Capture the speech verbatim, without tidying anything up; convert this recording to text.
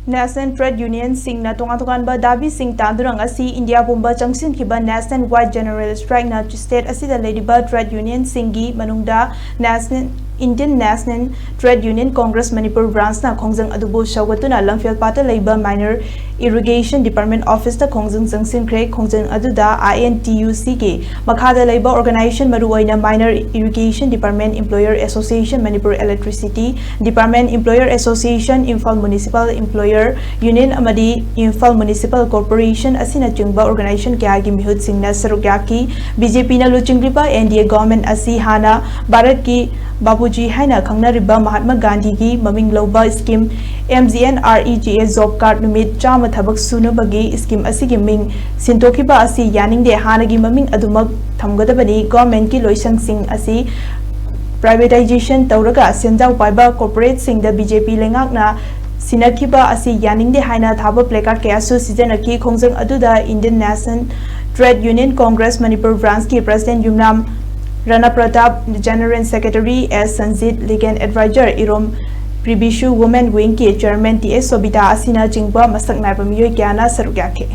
National Trade Unionꯁꯤꯡꯅ ꯇꯣꯉꯥꯟ ꯇꯣꯉꯥꯟꯕ ꯗꯥꯕꯤꯁꯤꯡ ꯇꯥꯟꯗꯨꯅ ꯉꯁꯤ ꯏꯟꯗꯤꯌꯥ ꯄꯨꯝꯕ ꯆꯪꯁꯤꯟꯈꯤꯕ National Wide General Strikeꯅ state ꯑꯁꯤꯗ ꯂꯩꯔꯤꯕ trade unionꯁꯤꯡꯒꯤ ꯃꯅꯨꯡꯗ National Indian National Trade Union Congress Manipur branchꯅ ꯈꯣꯡꯖꯪ ꯑꯗꯨꯕꯨ ꯁꯧꯒꯠꯇꯨꯅ ꯂꯝꯐꯦꯜꯄꯥꯠꯇ ꯂꯩꯕ Minor Irrigation Department officeꯇ ꯈꯣꯡꯖꯪ ꯆꯪꯁꯤꯟꯈ꯭ꯔꯦ꯫ ꯈꯣꯡꯖꯪ ꯑꯗꯨꯗ INTUCꯒꯤ ꯃꯈꯥꯗ ꯂꯩꯕ organization ꯃꯔꯨꯑꯣꯏꯅ Minor Irrigation Department, Employer Association, Manipur Electricity Department, Employer Association, Imphal Municipal Employer Union ꯑꯃꯗꯤ Imphal Municipal Corporation ꯑꯁꯤꯅꯆꯤꯡꯕ organization ꯀꯌꯥꯒꯤ ꯃꯤꯍꯨꯠꯁꯤꯡꯅ ꯁꯔꯨꯛ ꯌꯥꯈꯤ꯫ BJPꯅ ꯂꯨꯆꯤꯡꯂꯤꯕ NDA government ꯑꯁꯤ ꯍꯥꯟꯅ ꯚꯥꯔꯠꯀꯤ ꯕꯥꯕꯨꯖꯤ ꯍꯥꯏꯅ ꯈꯪꯅꯔꯤꯕ ꯃꯍꯥꯠꯃ ꯒꯥꯟꯙꯤꯒꯤ ꯃꯃꯤꯡ ꯂꯧꯕ scheme MGNREGA job card ꯅꯨꯃꯤꯠ ꯆꯥꯝꯃ ꯊꯕꯛ ꯁꯨꯅꯕꯒꯤ scheme ꯑꯁꯤꯒꯤ ꯃꯤꯡ ꯁꯤꯟꯗꯣꯛꯈꯤꯕ ꯑꯁꯤ ꯌꯥꯅꯤꯡꯗꯦ꯫ ꯍꯥꯟꯅꯒꯤ ꯃꯃꯤꯡ ꯑꯗꯨꯃꯛ ꯊꯝꯒꯗꯕꯅꯤ꯫ Governmentꯀꯤ ꯂꯣꯏꯁꯪꯁꯤꯡ ꯑꯁꯤ privatization ꯇꯧꯔꯒ ꯁꯦꯟꯖꯥꯎ ꯄꯥꯏꯕ corporateꯁꯤꯡꯗ BJP ꯂꯩꯉꯥꯛꯅ ꯁꯤꯟꯅꯈꯤꯕ ꯑꯁꯤ ꯌꯥꯅꯤꯡꯗꯦ ꯍꯥꯏꯅ ꯊꯥꯕ placard ꯀꯌꯥꯁꯨ ꯁꯤꯖꯤꯟꯅꯈꯤ꯫ ꯈꯣꯡꯖꯪ ꯑꯗꯨꯗ Indian National Trade Union Congress Manipur branchꯀꯤ president ꯌꯨꯝꯅꯥꯝ ꯔꯥꯅꯥ Pratap, General Secretary S Sanjit, Legal Advisor ꯏꯔꯣꯝ ꯄ꯭ꯔꯤꯕꯤꯁꯨ, Women Wingꯀꯤ Chairman T S ꯁꯣꯕꯤꯇꯥ ꯑꯁꯤꯅꯆꯤꯡꯕ ꯃꯁꯛ ꯅꯥꯏꯕ ꯃꯤꯑꯣꯏ ꯀꯌꯥꯅ ꯁꯔꯨꯛ ꯌꯥꯈꯤ꯫